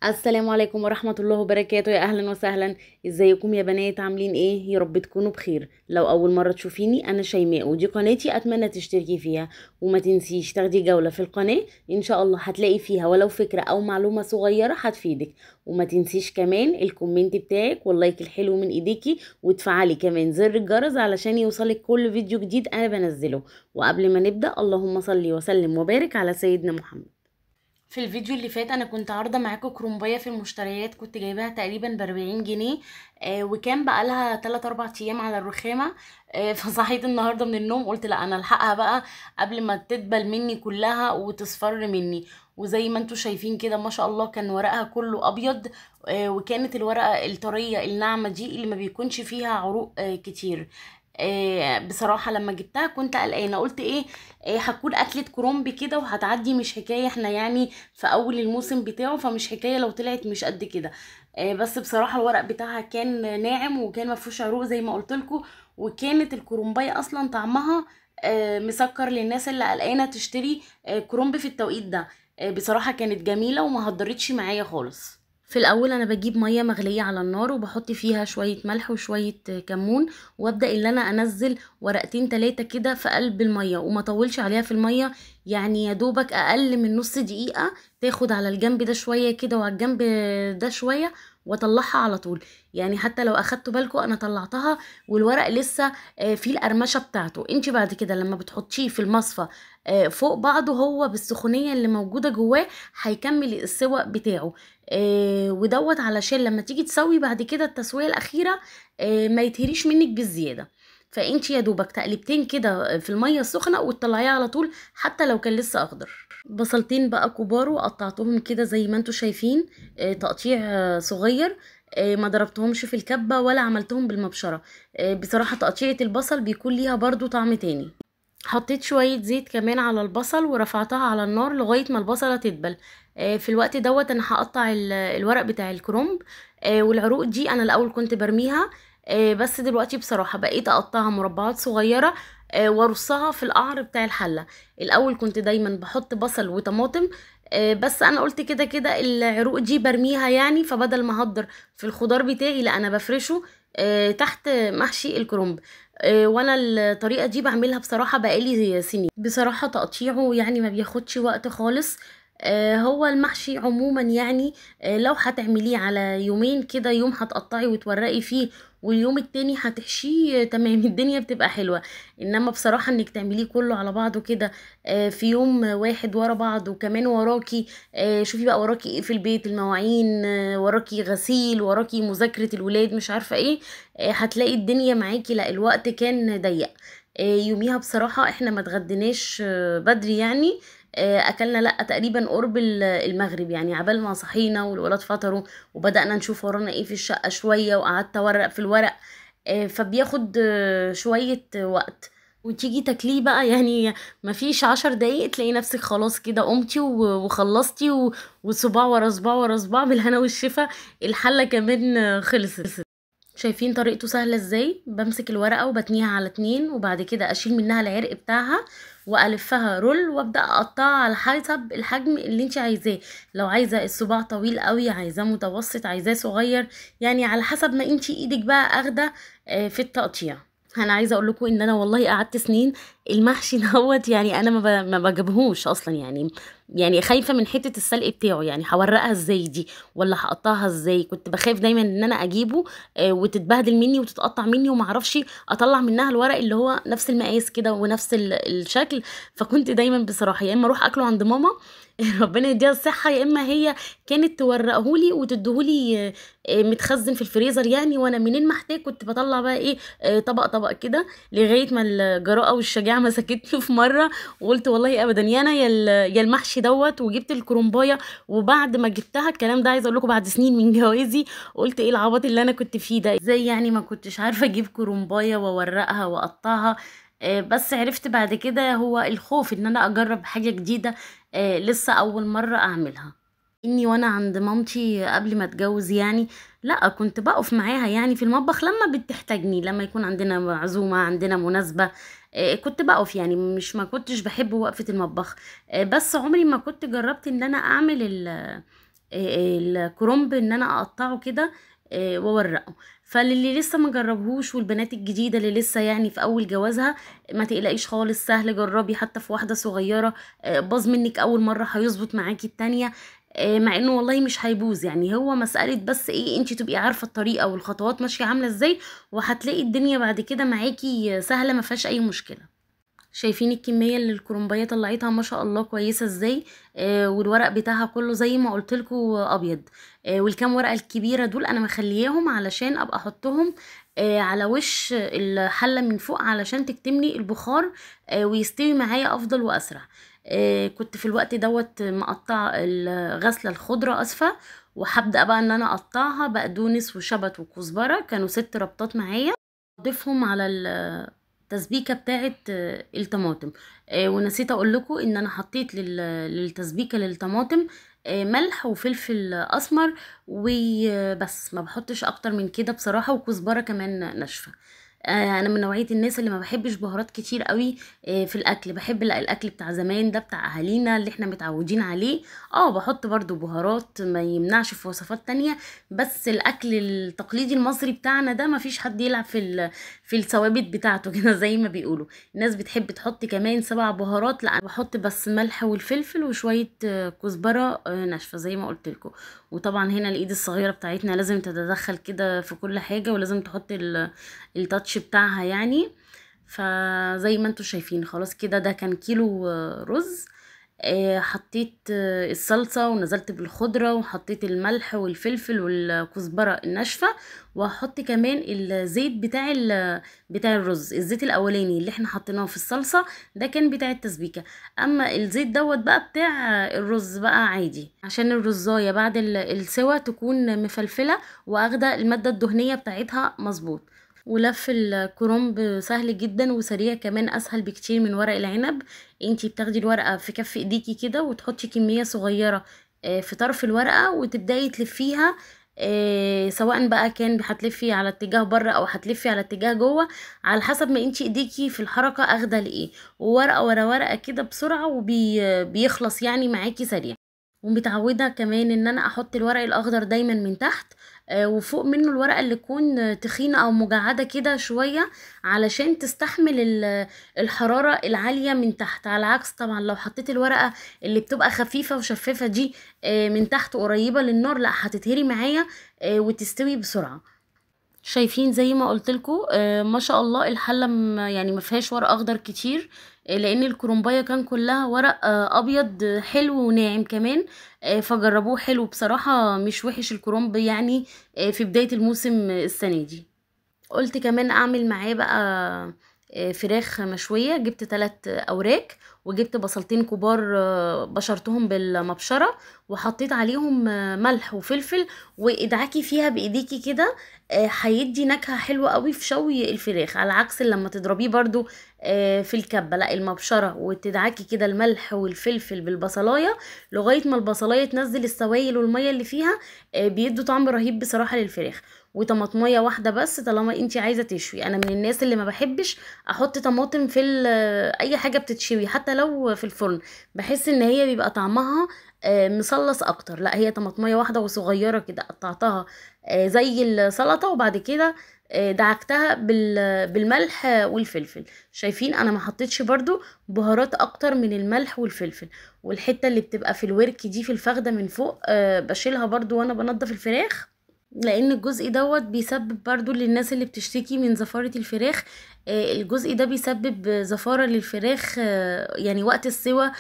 السلام عليكم ورحمة الله وبركاته. يا أهلا وسهلا، ازيكم يا بنات؟ عاملين ايه؟ يا رب تكونوا بخير. لو أول مرة تشوفيني أنا شيماء ودي قناتي، أتمنى تشتركي فيها وما تنسيش تاخدي جولة في القناة، إن شاء الله هتلاقي فيها ولو فكرة أو معلومة صغيرة هتفيدك. وما تنسيش كمان ال comment بتاعك وال like الحلو من ايديكي، وتفعلي كمان زر الجرس علشان يوصلك كل فيديو جديد أنا بنزله. وقبل ما نبدأ، اللهم صل وسلم وبارك على سيدنا محمد. في الفيديو اللي فات انا كنت عارضه معاكم كرومبايه في المشتريات، كنت جايباها تقريبا ب40 جنيه، وكان بقى لها 3 4 ايام على الرخامه، فصحيت النهارده من النوم قلت لا انا الحقها بقى قبل ما تدبل مني كلها وتصفر مني. وزي ما انتم شايفين كده ما شاء الله كان ورقها كله ابيض، وكانت الورقة الطريه الناعمة دي اللي ما بيكونش فيها عروق كتير. بصراحة لما جبتها كنت قلقانة، قلت ايه هتكون اكلة كرومب كده وهتعدي، مش حكاية، احنا يعني في اول الموسم بتاعه فمش حكاية لو طلعت مش قد كده. بس بصراحة الورق بتاعها كان ناعم وكان مفيهوش عروق زي ما قلت لكم، وكانت الكرومبايه اصلا طعمها مسكر للناس اللي قلقانة تشتري كرومب في التوقيت ده. بصراحة كانت جميلة وما هدرتش معايا خالص. في الاول انا بجيب مية مغليه على النار وبحط فيها شوية ملح وشوية كمون، وابدا ان انا انزل ورقتين 3 كده في قلب المية، وما اطولش عليها في المية، يعني يا دوبك اقل من نص دقيقة تاخد على الجنب ده شوية كده وعلى الجنب ده شوية، واطلعها على طول. يعني حتى لو اخدتوا بالكم انا طلعتها والورق لسه فيه القرمشه بتاعته. انت بعد كده لما بتحطيه في المصفى فوق بعضه هو بالسخونيه اللي موجودة جواه هيكمل السوى بتاعه، ودوت علشان لما تيجي تسوي بعد كده التسوية الاخيرة ما يتهريش منك بالزيادة. فانت يا دوبك تقلبتين كده في المية السخنة وتطلعيها على طول حتى لو كان لسه اخضر. بصلتين بقى كبار وقطعتهم كده زي ما انتم شايفين، تقطيع صغير، ما ضربتهمش في الكبه ولا عملتهم بالمبشره. بصراحة تقطيعه البصل بيكون ليها برضو طعم تاني. حطيت شوية زيت كمان على البصل ورفعتها على النار لغاية ما البصله تدبل. في الوقت دوت انا هقطع الورق بتاع الكرنب، والعروق دي انا الاول كنت برميها، بس دلوقتي بصراحة بقيت اقطعها مربعات صغيرة وارصها في القعر بتاع الحلة. الاول كنت دايما بحط بصل وطماطم، بس انا قلت كده كده العروق دي برميها يعني، فبدل ما هدر في الخضار بتاعي لا انا بفرشه تحت محشي الكرنب. وانا الطريقة دي بعملها بصراحة بقالي سنين. بصراحة تقطيعه يعني ما بياخدش وقت خالص. هو المحشي عموما يعني لو هتعمليه على يومين كده، يوم هتقطعي وتورقي فيه واليوم التاني هتحشيه، تمام الدنيا بتبقى حلوة. انما بصراحة انك تعمليه كله على بعضه كده في يوم واحد ورا بعض، وكمان وراكي شوفي بقى وراكي ايه في البيت، المواعين، وراكي غسيل، وراكي مذاكرة الولاد، مش عارفة ايه، هتلاقي الدنيا معاكي. لا الوقت كان ضيق. يوميها بصراحة احنا ما اتغديناش بدري يعني، اكلنا لا تقريبا قرب المغرب يعني، عبال ما صحينا والولاد فطروا وبدأنا نشوف ورانا ايه في الشقة شوية، وقعدت اورق في الورق، فبياخد شوية وقت. وتيجي تاكليه بقى يعني مفيش 10 دقايق تلاقي نفسك خلاص كده قمتي وخلصتي، وصباع ورا صباع ورا صباع بالهنا والشفا، الحلة كمان خلصت. شايفين طريقته سهلة ازاي؟ بمسك الورقة وبتنيها على 2، وبعد كده اشيل منها العرق بتاعها والفها رول، وابدا اقطعها على حسب الحجم اللي انت عايزاه. لو عايزه الصباع طويل قوي، عايزاه متوسط، عايزاه صغير، يعني على حسب ما انت ايدك بقى اخده في التقطيع. انا عايزه اقول لكم ان انا والله قعدت سنين المحشي دوت يعني انا ما بجيبهوش اصلا، يعني خايفة من حتة السلق بتاعه، يعني هورقها ازاي دي ولا هقطعها ازاي. كنت بخاف دايما ان انا اجيبه وتتبهدل مني وتتقطع مني وما اعرفش اطلع منها الورق اللي هو نفس المقاس كده ونفس الشكل. فكنت دايما بصراحة يا اما اروح اكله عند ماما ربنا يديها الصحة، يا اما هي كانت تورقهولي وتديهولي متخزن في الفريزر يعني، وانا منين ما احتاج كنت بطلع بقى ايه طبق طبق كده، لغاية ما الجراءة والشجاعة مسكتني في مرة وقلت والله ابدا يا انا يا المحشي دوت، وجبت الكرنبايه. وبعد ما جبتها الكلام ده عايزه اقول لكم بعد سنين من جوازي، قلت ايه العبط اللي انا كنت فيه ده، ازاي يعني ما كنتش عارفه اجيب كرنبايه واورقها واقطعها. بس عرفت بعد كده هو الخوف ان انا اجرب حاجة جديدة لسه اول مرة اعملها. اني وانا عند مامتي قبل ما اتجوز يعني لا كنت بقف معاها يعني في المطبخ لما بتحتاجني، لما يكون عندنا عزومة عندنا مناسبة كنت بقف يعني، مش ما كنتش بحب وقفه المطبخ. بس عمري ما كنت جربت ان انا اعمل الكرنب ان انا اقطعه كده واورقه. فللي لسه ما جربهوش والبنات الجديدة اللي لسه يعني في اول جوازها، ما تقلقيش خالص، سهل، جربي حتى في واحدة صغيرة، باظ منك اول مرة هيظبط معاكي التانية، مع انه والله مش هيبوظ. يعني هو مسالة بس ايه، انت تبقي عارفه الطريقة والخطوات ماشية عامله ازاي، وهتلاقي الدنيا بعد كده معاكي سهلة ما فيهاش اي مشكلة. شايفين الكمية اللي الكرنبايه طلعتها ما شاء الله كويسة ازاي، والورق بتاعها كله زي ما قلت لكم ابيض، والكام ورقة الكبيرة دول انا مخلياهم علشان ابقى احطهم على وش الحلة من فوق علشان تكتملي البخار ويستوي معايا افضل واسرع. كنت في الوقت دوت مقطعه غسله الخضرة اسفه، وهبدا بقى ان انا اقطعها بقدونس وشبت وكزبره، كانوا 6 ربطات معايا، اضيفهم على التسبيكه بتاعه الطماطم. ونسيت اقول لكم ان انا حطيت للتسبيكه للطماطم ملح وفلفل اسمر وبس، ما بحطش اكتر من كده بصراحة، وكزبره كمان ناشفة. انا من نوعية الناس اللي ما بحبش بهارات كتير قوي في الاكل، بحب الاكل بتاع زمان ده بتاع اهالينا اللي احنا متعودين عليه. بحط برضو بهارات ما يمنعش في وصفات تانية، بس الاكل التقليدي المصري بتاعنا ده ما فيش حد يلعب في الثوابت بتاعته كده زي ما بيقولوا. الناس بتحب تحط كمان 7 بهارات، لا انا بحط بس ملح والفلفل وشوية كزبره ناشفة زي ما قلت لكم. وطبعا هنا الايد الصغيرة بتاعتنا لازم تتدخل كده في كل حاجة، ولازم تحط التاتش بتاعها يعني. فزي ما انتم شايفين خلاص كده ده كان كيلو رز. حطيت الصلصة ونزلت بالخضرة، وحطيت الملح والفلفل والكزبرة الناشفة، وهحط كمان الزيت بتاع الرز. الزيت الاولاني اللي احنا حطيناه في الصلصة ده كان بتاع التسبيكة، اما الزيت دوت بقى بتاع الرز بقى عادي، عشان الرزاية بعد السوا تكون مفلفلة واخدة المادة الدهنية بتاعتها مظبوط. ولف الكرنب سهل جدا وسريع كمان، اسهل بكتير من ورق العنب. انتي بتاخدي الورقة في كف ايديكي كده وتحطي كمية صغيرة في طرف الورقة وتبداي تلفيها، سواء بقى كان هتلفي على اتجاه بره او هتلفي على اتجاه جوه، على حسب ما انتي ايديكي في الحركة اخده لايه، وورقة ورا ورقة كده بسرعة، وبيخلص يعني معاكي سريع. ومتعوده كمان ان انا احط الورق الاخضر دايما من تحت، وفوق منه الورقة اللي تكون تخينة او مجعده كده شوية علشان تستحمل الحرارة العالية من تحت، على عكس طبعا لو حطيت الورقة اللي بتبقى خفيفة وشفافه دي من تحت قريبه للنار، لا هتتهري معايا وتستوي بسرعة. شايفين زي ما قلت لكم ما شاء الله الحلة يعني ما فيهاش ورق اخضر كتير، لان الكرنبايه كان كلها ورق ابيض حلو وناعم كمان، فجربوه حلو بصراحة، مش وحش الكرنب يعني في بداية الموسم السنة دي. قلت كمان اعمل معاه بقى فراخ مشوية، جبت 3 اوراق وجبت بصلتين كبار بشرتهم بالمبشره وحطيت عليهم ملح وفلفل، وادعكي فيها بايديكي كده، هيدي نكهة حلوة قوي في شوي الفراخ، على عكس لما تضربيه برضو في الكبه، لا المبشره وتدعكي كده الملح والفلفل بالبصلايه لغاية ما البصلايه تنزل السوائل والمية اللي فيها، بيدوا طعم رهيب بصراحة للفراخ. وطماطميه واحدة بس طالما انتي عايزه تشوي، انا من الناس اللي ما بحبش احط طماطم في اي حاجة بتتشوي حتى لو في الفرن، بحس ان هي بيبقى طعمها مصلص اكتر، لا هي طماطميه واحدة وصغيره كده قطعتها زي السلطة، وبعد كده دعكتها بالملح والفلفل. شايفين انا ما حطيتش برضو بهارات اكتر من الملح والفلفل، والحتة اللي بتبقى في الورك دي في الفخده من فوق بشيلها برضو وانا بنضف الفراخ، لان الجزء دوت بيسبب برضو للناس اللي بتشتكي من زفارة الفراخ، الجزء ده بيسبب زفارة للفراخ يعني وقت السوى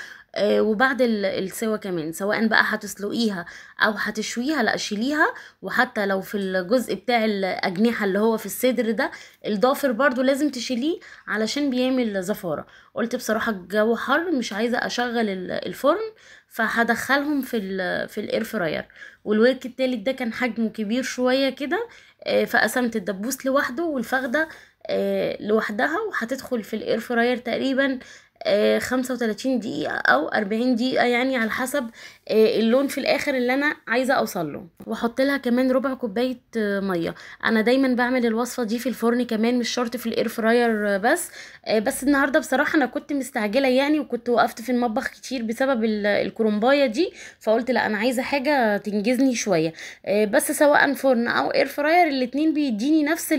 وبعد السوى كمان، سواء بقى هتسلقيها او هتشويها لا شيليها. وحتى لو في الجزء بتاع الاجنحة اللي هو في الصدر ده الضافر برضو لازم تشيليه علشان بيعمل زفارة. قلت بصراحة الجو حر مش عايزة اشغل الفرن، فهدخلهم في ال air fryer. والورك التالت ده كان حجمه كبير شوية كده، فقسمت الدبوس لوحده والفخدة لوحدها، وهتدخل في ال air fryer تقريبا 35 دقيقة او 40 دقيقة، يعني على حسب اللون في الاخر اللي انا عايزه اوصل له. واحط لها كمان ربع كوباية مية. انا دايما بعمل الوصفة دي في الفرن كمان، مش شرط في ال air fryer بس، بس النهارده بصراحة انا كنت مستعجلة يعني، وكنت وقفت في المطبخ كتير بسبب الكرنبايه دي، فقلت لا انا عايزه حاجة تنجزني شوية. بس سواء فرن او air fryer الاتنين بيديني نفس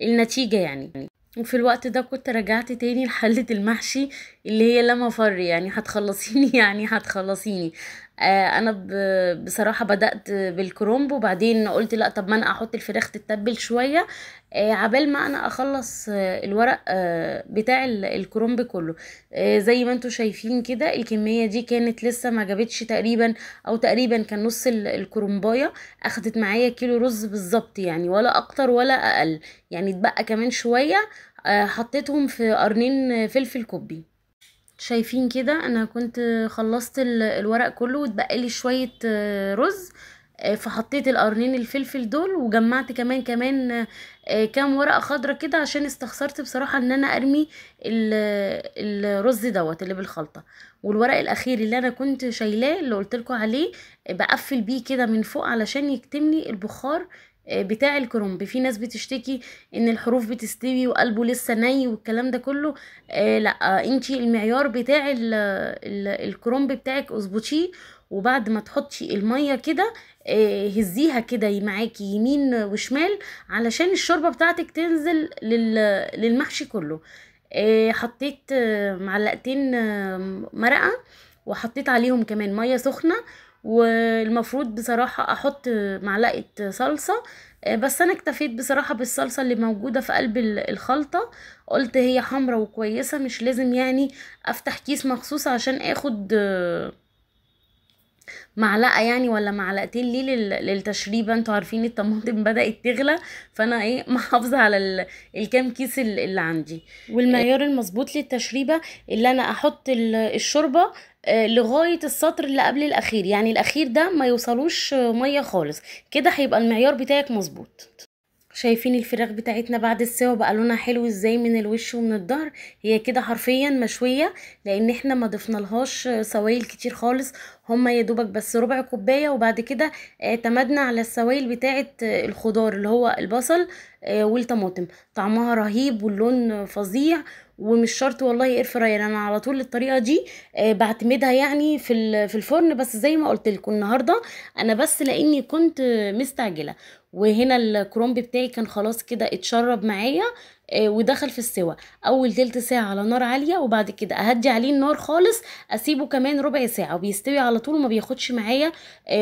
النتيجة يعني. وفي الوقت ده كنت رجعت تاني لحلة المحشي اللي هي لا مفر، يعني هتخلصيني يعني هتخلصيني. انا بصراحة بدأت بالكرنب، وبعدين قلت لا طب ما انا احط الفراخ تتبل شوية عبال ما انا اخلص الورق بتاع الكرنب كله. زي ما انتوا شايفين كده الكمية دي كانت لسه ما جابتش تقريبا، او تقريبا كان نص الكرنباية، اخدت معايا كيلو رز بالظبط يعني، ولا اكتر ولا اقل يعني، اتبقى كمان شوية. حطيتهم في قرنين فلفل كوبي. شايفين كده انا كنت خلصت الورق كله واتبقى لي شوية رز، فحطيت القرنين الفلفل دول، وجمعت كمان كام ورقة خضرة كده، عشان استخسرت بصراحة ان انا ارمي الرز دوت اللي بالخلطه. والورق الاخير اللي انا كنت شايلاه اللي قلت لكم عليه بقفل بيه كده من فوق علشان يكتمني البخار بتاع الكرنب. في ناس بتشتكي ان الحروف بتستوي وقلبه لسه ني والكلام ده كله، لا انتي المعيار بتاع الكرنب بتاعك اظبطيه، وبعد ما تحطي المية كده هزيها كده معاكي يمين وشمال علشان الشوربة بتاعتك تنزل للمحشي كله. حطيت معلقتين مرقه، وحطيت عليهم كمان مية سخنة، والمفروض بصراحة احط معلقة صلصة، بس انا اكتفيت بصراحة بالصلصة اللي موجودة في قلب الخلطة، قلت هي حمرا وكويسة، مش لازم يعني افتح كيس مخصوص عشان اخد معلقة يعني ولا معلقتين ليه للتشريبة. انتوا عارفين الطماطم بدأت تغلى، فانا ايه محافظة على الكام كيس اللي عندي. والمعيار المظبوط للتشريبة اللي انا احط الشوربة لغاية السطر اللي قبل الاخير، يعني الاخير ده ما يوصلوش مية خالص، كده هيبقى المعيار بتاعك مظبوط. شايفين الفراخ بتاعتنا بعد السوا بقى لونها حلو ازاي من الوش ومن الظهر، هي كده حرفيا مشوية، لان احنا ما ضفنالهاش سوائل كتير خالص، هما يا دوبك بس ربع كوباية، وبعد كده اعتمدنا على السوائل بتاعه الخضار اللي هو البصل والطماطم. طعمها رهيب واللون فظيع، ومش شرط والله air fryer، انا على طول الطريقة دي بعتمدها يعني في الفرن، بس زي ما قلت لكم النهارده انا بس لاني كنت مستعجلة. وهنا الكرنب بتاعي كان خلاص كده اتشرب معايا ودخل في السوا، اول تلت ساعة على نار عالية، وبعد كده اهدي عليه النار خالص، اسيبه كمان ربع ساعة وبيستوي على طول، وما بياخدش معايا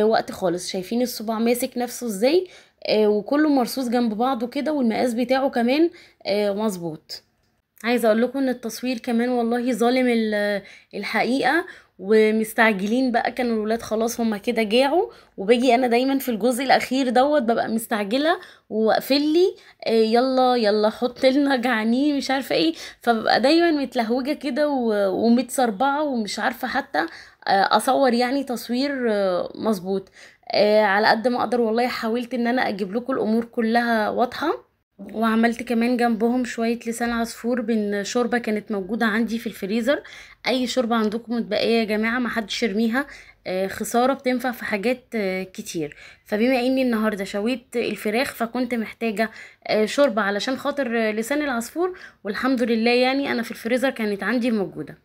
وقت خالص. شايفين الصباع ماسك نفسه ازاي، وكله مرصوص جنب بعضه كده، والمقاس بتاعه كمان مظبوط. عايزه اقول لكم ان التصوير كمان والله ظالم الحقيقة، ومستعجلين بقى، كانوا الولاد خلاص هما كده جاعوا، وباجي انا دايما في الجزء الاخير دوت ببقى مستعجلة وواقفين لي يلا يلا حط لنا جعانين مش عارفه ايه، فببقى دايما متلهوجه كده ومتسربعه ومش عارفه حتى اصور يعني تصوير مظبوط. على قد ما اقدر والله حاولت ان انا اجيب لكم الامور كلها واضحة. وعملت كمان جنبهم شوية لسان عصفور من شوربة كانت موجودة عندي في الفريزر. اي شوربة عندكم متبقية يا جماعة ما حدش يرميها، خسارة، بتنفع في حاجات كتير. فبما اني النهاردة شويت الفراخ فكنت محتاجة شوربة علشان خاطر لسان العصفور، والحمد لله يعني انا في الفريزر كانت عندي موجودة.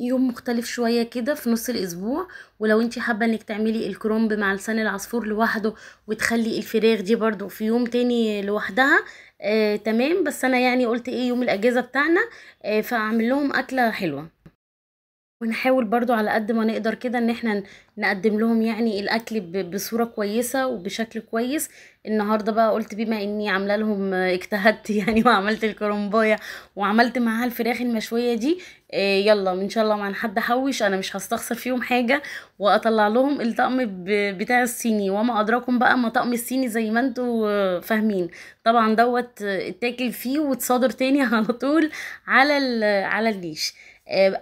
يوم مختلف شوية كده في نص الاسبوع، ولو انتي حابة انك تعملي الكرنب مع لسان العصفور لوحده وتخلي الفراخ دي برضو في يوم تاني لوحدها تمام. بس انا يعني قلت ايه يوم الاجازة بتاعنا فاعمل لهم اكلة حلوة، ونحاول برضو على قد ما نقدر كده ان احنا نقدم لهم يعني الاكل بصورة كويسة وبشكل كويس. النهاردة بقى قلت بما اني عامله لهم اجتهدت يعني وعملت الكرنباية وعملت معاها الفراخ المشوية دي، يلا ان شاء الله مع حد حوش انا مش هستخسر فيهم حاجة، واطلع لهم الطقم بتاع الصيني، وما ادراكم بقى ما طقم الصيني زي ما انتوا فاهمين طبعا دوت اتاكل فيه وتصادر تاني على طول على النيش.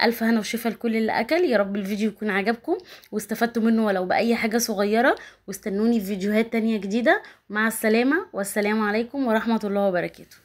ألف هنا وشفا لكل اللي أكل. يا رب الفيديو يكون عجبكم واستفدتوا منه ولو بأي حاجة صغيرة، واستنوني في فيديوهات تانية جديدة. مع السلامة، والسلام عليكم ورحمة الله وبركاته.